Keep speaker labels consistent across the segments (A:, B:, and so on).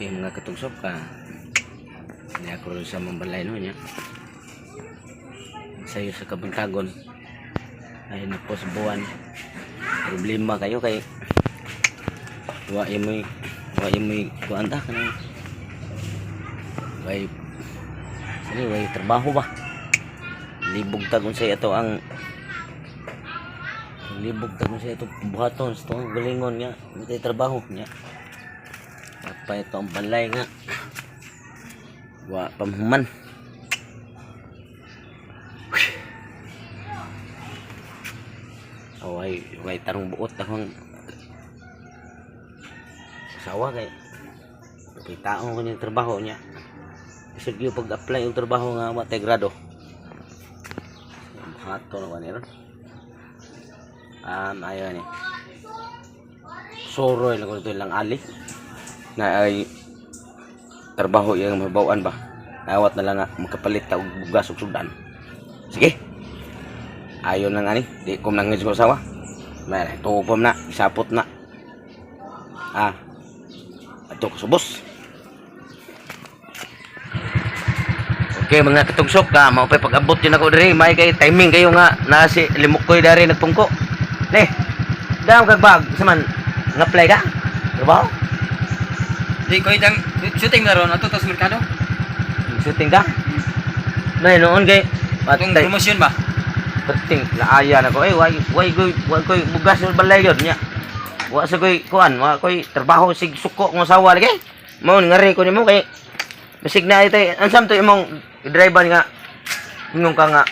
A: Okay, mga katugsok ka. Hindi ako rin sa mambalay no niya. Sayo sa kabuntagon. Ay na po sa buwan. Problema kayo kay wa imoy kuanta kanang way trabaho ba. Libog tagon sa ito ang libog tagon sa ito buhaton sa itong galingon niya. May trabaho niya. Apa ito ang balay nga wa pamhuman. Way tarong buot akong asawa kay taong ko yung trabaho niya. Isip yung pag-apply yung trabaho nga matay grado hato na wala ron ayaw ni soroy lang ko ito lang ali na ay trabaho yung mabawaan ba awat na lang nga makapalit ta og bugas ug sudan. Sige ayon nang ani di ko nangis ko sawa may tupom na isapot na ato ko subos. Okay mga katugsok ka mao pay pag-abot yun ako diri may kay timing kayo nga na si Limukoy dari nagpungko ne daw kag bag saman nga-apply ka trabaho
B: di ko idang shooting na ron ato tas merkado
A: shooting ka na noon kay
B: atong promosyon ba
A: penting laaya na ko way koy bugas ng balay yun nya wa sa koy kuan wa koy trabaho sig suko ng asawa lagi mao ngari ko nimo kay basig na ito ansam to imong driver nga ingong ka nga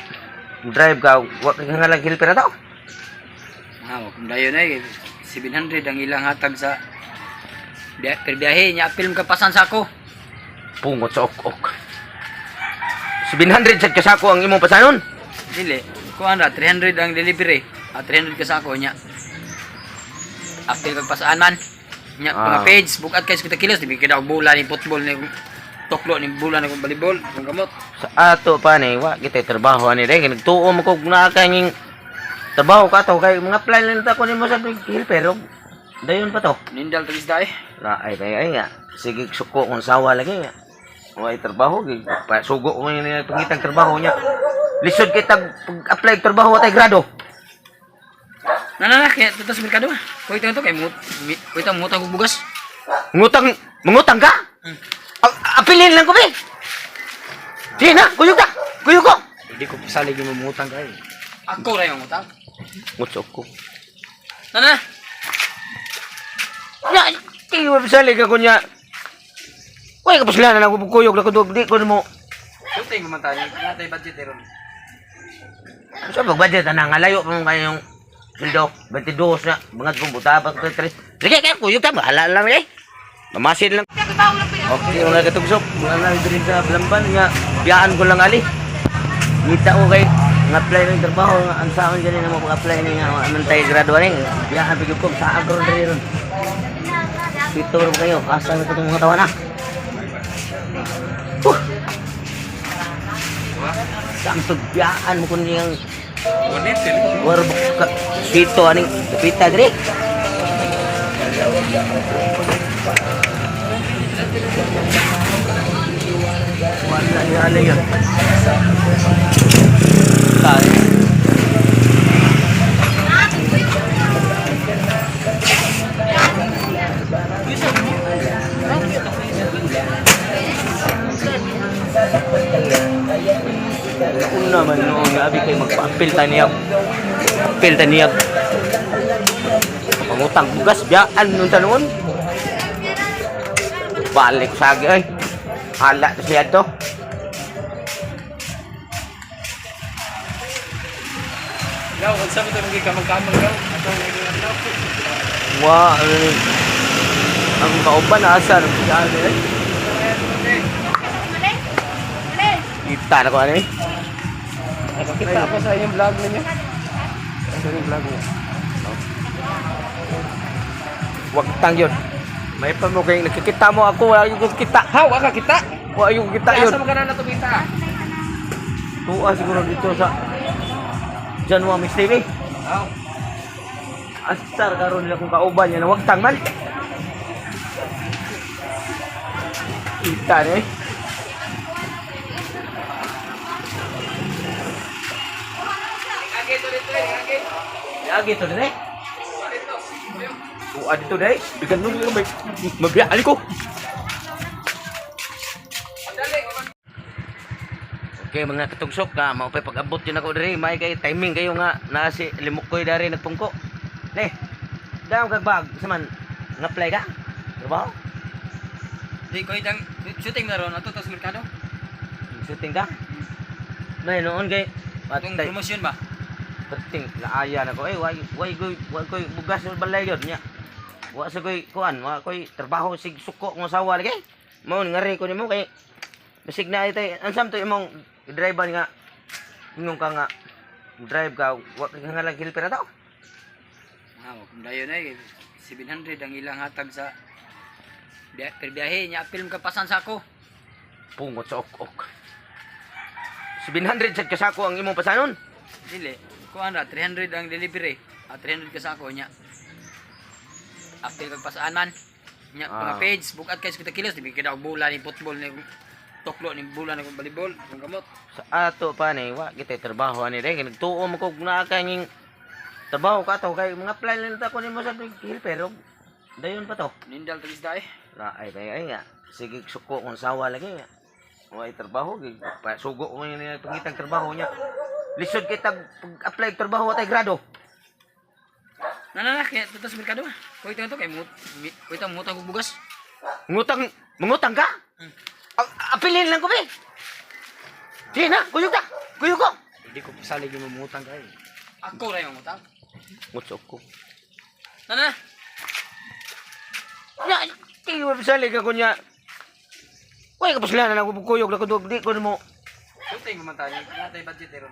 A: drive ka wa ka nga lang helper ato
B: kung dayon ay 700 ang ilang hatag sa per biyahe nya film ka pasan sa ako
A: pungot sa ok 700 sa kasako ang imong pasanon
B: dili kuan ra 300 ang delivery 300 ka sa ako nya apil kag pasaan man nya mga page bukat kay kita kilos di kita og bola ni football ni toklo ni bola ni volleyball kung gamot
A: sa ato pa ni wa kita trabaho ani dai nagtuo mo kog naa kayong trabaho ka to kay mga plan lang ta ko nimo sa helper dayon pa to
B: nindal tagis dai
A: ay nga sige suko kung sawa lagi nga way trabaho gi pa sugo ko ni pangitang trabaho niya lisod kita pag-apply trabaho tay grado
B: na kaya tutas merkado ko ito kay ko ito mutang og bugas
A: mangutang ka apilin lang ko be di na kuyog ko
B: hindi ko pasalig yung mumutang kay ako ra yung utang
A: mutsok ko
B: na
A: ya kiyo pasalig ako niya way kapasalanan ako kuyog na ko di ko mo
B: shooting man tayo natay budget ron
A: so budget na ngalayo pa mo kayong sildo 22 na mga kumbuta pa 3 sige kaya kuyog ta bahala lang mamasin lang okay una katugsok wala diri sa Blamban nga biyaan ko lang ali ngita ko kay nga apply ng trabaho nga ang saon dili na mo apply ni nga amantay graduate ni biyaan bigod ko sa agro diri ron dito ro kayo asa na itong mga tawana samtod biyaan mo kun yang war ka dito aning dapita diri wala niya alay yun tayo una man noon nga abi kay magpa-apil taniyab pangutang bugas biyaan nung tanon balik sagi ay hala siya to
B: yaw unsa mo to ngi kamang-kamang yaw ato
A: ang kauban asar biyaan ay kita na ko ano eh
B: kita ako sa inyong vlog ninyo sa inyong vlog mo
A: wag tang yun may pa mo kayong nakikita mo ako wala yung kita
B: hawa ka kita
A: wala yung kita yun
B: asa magana na to kita
A: tuwa siguro dito sa Janwa Mix TV asar karon nila kung kauban yan wag tang man Kita ni. Lagi tu ni. Oh, ada tu dai. Bigan nung magbiali ko. Okay, mga katugsok ka, mao pay pag-abot yun ako diri, may kay timing kayo nga na si Limukoy dari nagpungko. Le. Daw kag bag, saman nga-apply ka? Diba?
B: Di ko itang shooting na ron ato sa merkado.
A: Shooting ka? Nay noon kay
B: Itong promosyon ba?
A: Perting laaya na ko why koy bugas sa balay yun nya. Wa sa koy kuan, wa koy trabaho sig suko ng asawa lagi. Mao ngari ko nimo kay bisig na ito, ansam to imong driver nga ingong ka nga drive ka, wa ka nga lang helper ato.
B: Kung dayon ay 700 ang ilang hatag sa per biyahe nya film ka pasan sa ako.
A: Pungot sa ok. 700 sad kasako ang imong pasanon.
B: Dili, kuan ra 300 ang delivery. 300 ka sa ako nya. Apil kag pasaan man. Nya mga page bukat kay 50 kilos di kita og bola ni football ni toklo ni bola ni volleyball kung gamot.
A: Sa ato pa ni wa kita trabaho ani dai nagtuo mo kog naa kanyang trabaho ka to kay mga apply lang ta ko nimo sa helper. Dayon pa to.
B: Nindal tagis dae.
A: Ra ay nga. Sige suko kung sawa lagi. Way trabaho gid sugo mo ni pangitang trabaho niya. Lisod kita pag-apply trabaho tay grado.
B: Na kaya tutas merkado. Ko ito to kay ko ito mutang og bugas.
A: Mangutang ka? Apilin lang ko be. Di na, kuyog ta. Kuyog ko.
B: Hindi ko salig yung mamutang kay. Ako ra yung mutang.
A: Ngutsok ko.
B: Na.
A: Ya, tiyo salig ako niya. Way kapos lang na kuyog na ko di ko mo.
B: Shooting man tayo. Natay budget ron.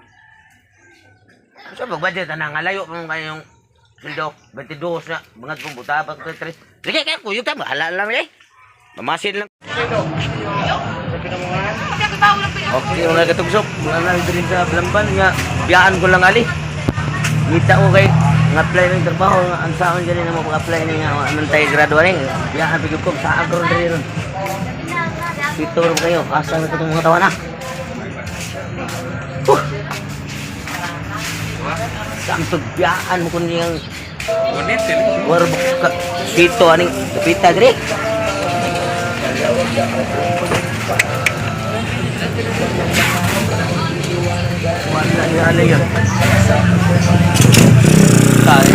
A: Sa budget na ngalayo pa mo kayong sildo 22 na bangad kong buta pa 3. Sige kaya kuyog ta bahala lang eh. Mamasin lang. Okay, wala katugsok. Wala na din sa Blamban nga biyaan ko lang ali. Ngita ko kay nga-apply ng trabaho nga ang saon dyan na mo pag-apply ni nga anong grado rin. Biyaan bigyan ko sa agro rin ron. Dito rin kayo. Asa na itong mga tawa na. Samtog biyaan mo kundi ang warbuk ka. Dito aning kapita diri. Wala niya yun. Tayo.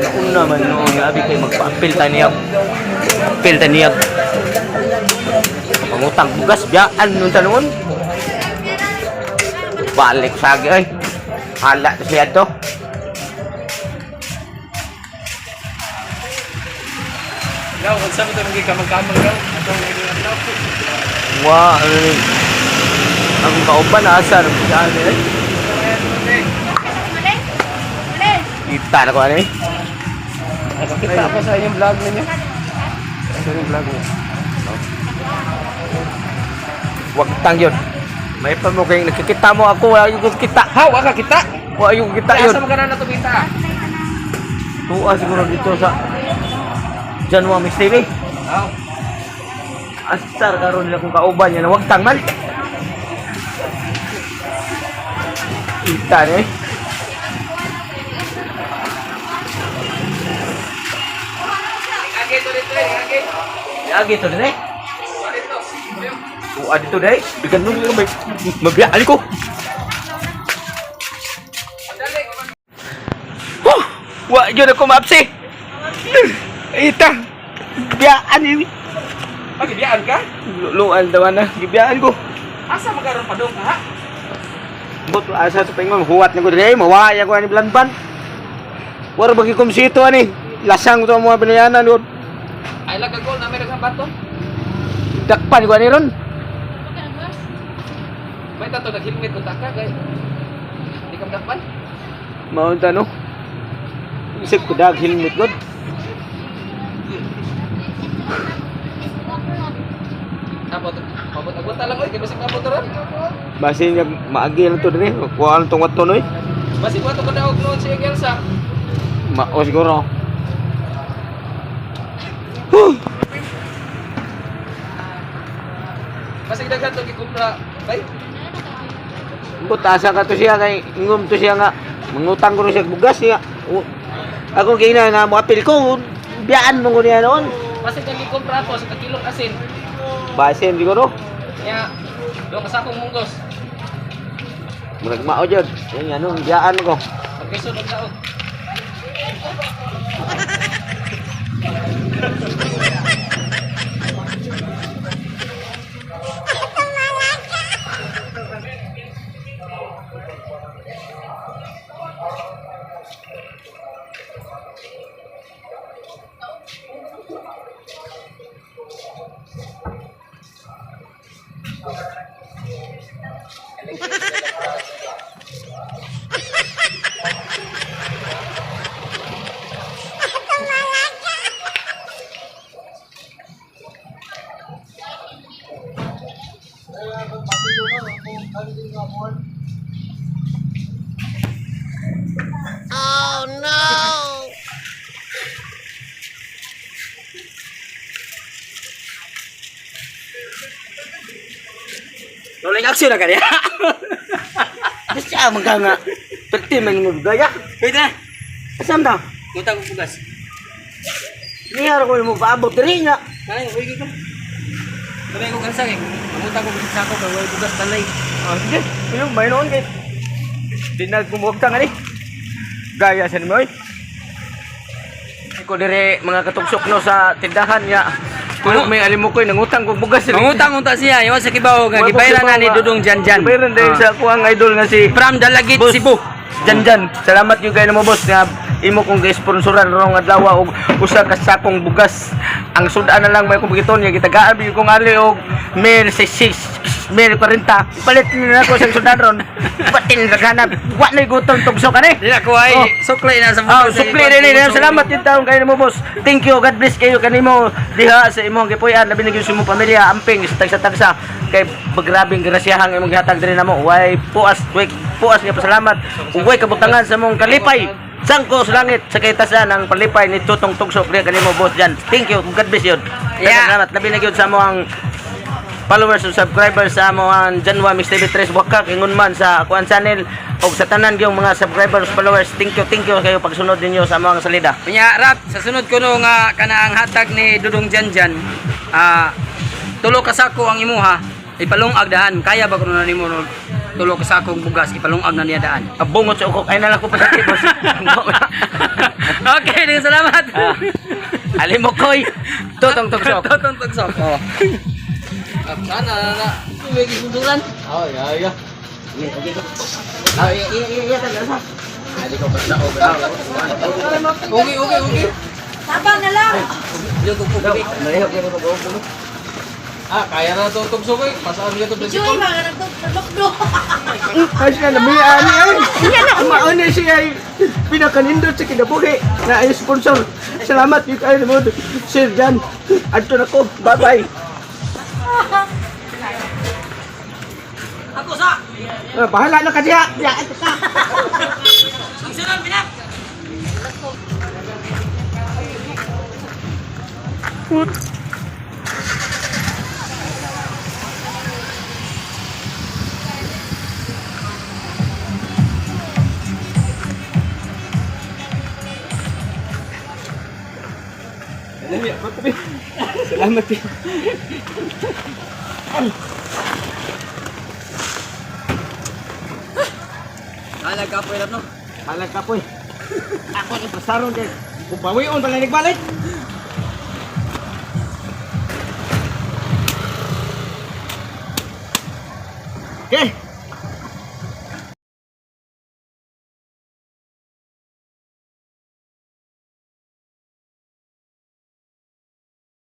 A: Kung naman noon gabi kayo magpa-apil taniyag. Apil taniyag. Pangutang bugas biyaan nung tanon. Balik sagi ay. Hala siya to.
B: Gaw, kung saan ito magkamag-kamag gaw?
A: Wah, ano ni? Ang kauban asa ng biyaan nila. Kita na ko ano eh.
B: Nakakita ako sa inyong vlog ninyo. Sa inyong vlog niyo.
A: Wag tang yun. May pa mo kayong nakikita mo ako, wala yung kita.
B: Ha, wala kita.
A: Wala yung kita yun.
B: Asa mo ka na natubita?
A: Tuwa siguro dito sa Janwa Mix TV.
B: Aw.
A: Asar karon nila kung kauban niya na wag tang man. Kita ni. Lagi to din eh. Oh, ada tu dai. Bigan nung magbiali ko. Wa jud ako mapsi. Ita. Biyaan ini.
B: Pagibiyaan ka?
A: Luan daw na gibiyaan ko.
B: Asa magkaroon pa doon ka ha?
A: Bot asa sa pengon huwat ni ko dai, mawaya ko ani Blamban. War bagi kom sito ani. Lasang to mga binayanan yun.
B: Ay lagagol na meron sa bato.
A: Dakpan ko ani ron.
B: May tato naghilmit ko taka kay. Di ka dakpan?
A: Mao tano. Isip ko dag helmet god.
B: Tapos Mabot-abot lang oy, kay basig mabot ra.
A: Basin niya maagi lang to dire. Kuha lang tong wato noy.
B: Basig wato ka daog noon si Elsa.
A: O siguro.
B: Basig daghan to gikumpra. Bay.
A: Butasa ka to siya kay ingom to siya nga mangutang ko rin siya bugas niya. Ako kina na mo apil ko biyaan mo ko niya noon.
B: Basig daghan gikumpra ko sa kilong asin.
A: Basin siguro.
B: Nya do ka sa akong munggos.
A: Murag mao jud. Yan ano biyaan ko.
B: Pagkiso ng daog.
C: Rolling action na kanya.
A: Basta maganga. Perti man mo gaya.
C: Wait na.
A: Asam ta?
C: Ngutang ko bugas.
A: Niya ko mo paabot diri nga.
C: Kanay, uy ko. Kanay ko kansa kay. Ngutang ko bugas sa ako kay way bugas tanay.
A: Ah, sige. Yung may noon kay. Dinag kumugta nga ni. Gaya sa nimo oy. Ko dire mga katugsok no sa tindahan niya. Kuno may alimukoy nangutang kog bugas.
C: Mangutang unta siya, yawa sa kibaw nga gibayaran na ni Dudong Janjan.
A: Gibayaran din sa kuang idol nga si
C: From Dalagit,
A: Boss
C: Cebu.
A: Janjan. Salamat yung kayo na mo boss nga imo kong gi-sponsoran rong adlaw og usa ka sakong bugas. Ang sudan na lang may kung giton niya gitagaan bi kong ali og 1,066 1,040. Palit ni nako sa sudan ron. Batin raghanap. Wa na gutom tugso kanay.
C: Di na ko ay suklay na sa
A: Oh, sukli rin ni. Salamat yung taong kayo na mo boss. Thank you. God bless kayo kanimo diha sa imong gipuy-an labi na gyud sa imong pamilya amping sa tagsa-tagsa kay grabing grasyahan imong gihatag diri namo. Way puas nga pasalamat. Ug way kabutangan sa imong kalipay. Sangko sa langit sa kaitasan ang palipay ni Tutong Tugsok diha kanimo boss diyan. Thank you. God bless yun.
C: Yeah.
A: Salamat labi na gyud sa among followers and subscribers sa among Janwa Mix TV 3 Wakak ingon man sa akuan channel og sa tanan gyung mga subscribers followers. Thank you kayo pagsunod ninyo sa among salida.
C: Pinya rap sa sunod ko no nga kana ang hatag ni Dudong Janjan. Tulo ka sako ang imuha ipalungag daan. Kaya ba kuno nimo no tulo ka sakong bugas ipalungag na niya daan.
A: Abungot sa ukok ay nalang ko pa sa boss.
C: Okay, dengan salamat.
A: Alimokoy Tutong Tugsok.
C: Tutong Tugsok. Oh. Sana na lagi sundulan.
A: Oh ya. Ah iya talaga. Hindi ko pa sa
C: Okay.
D: Sabang na lang.
A: Mayroon ko po.
B: Kaya na to tugsok eh. Pasaan niya to
D: Joy, mga nagtutulog.
A: Ay siya namiyaan ni ay. Maon na siya ay pinakanindot sa kinabuhi na ay sponsor. Salamat yung kayo mo Sir Jan. Adto na ko. Bye-bye.
C: Ako sa.
A: Bahala na ka diya. Diya ito ka.
C: Sunod pinak.
A: Salamat din.
C: Halag ka po ilap no.
A: Halag ka po eh. Ako ni pasaron din. Kung bawion pala nagbalik.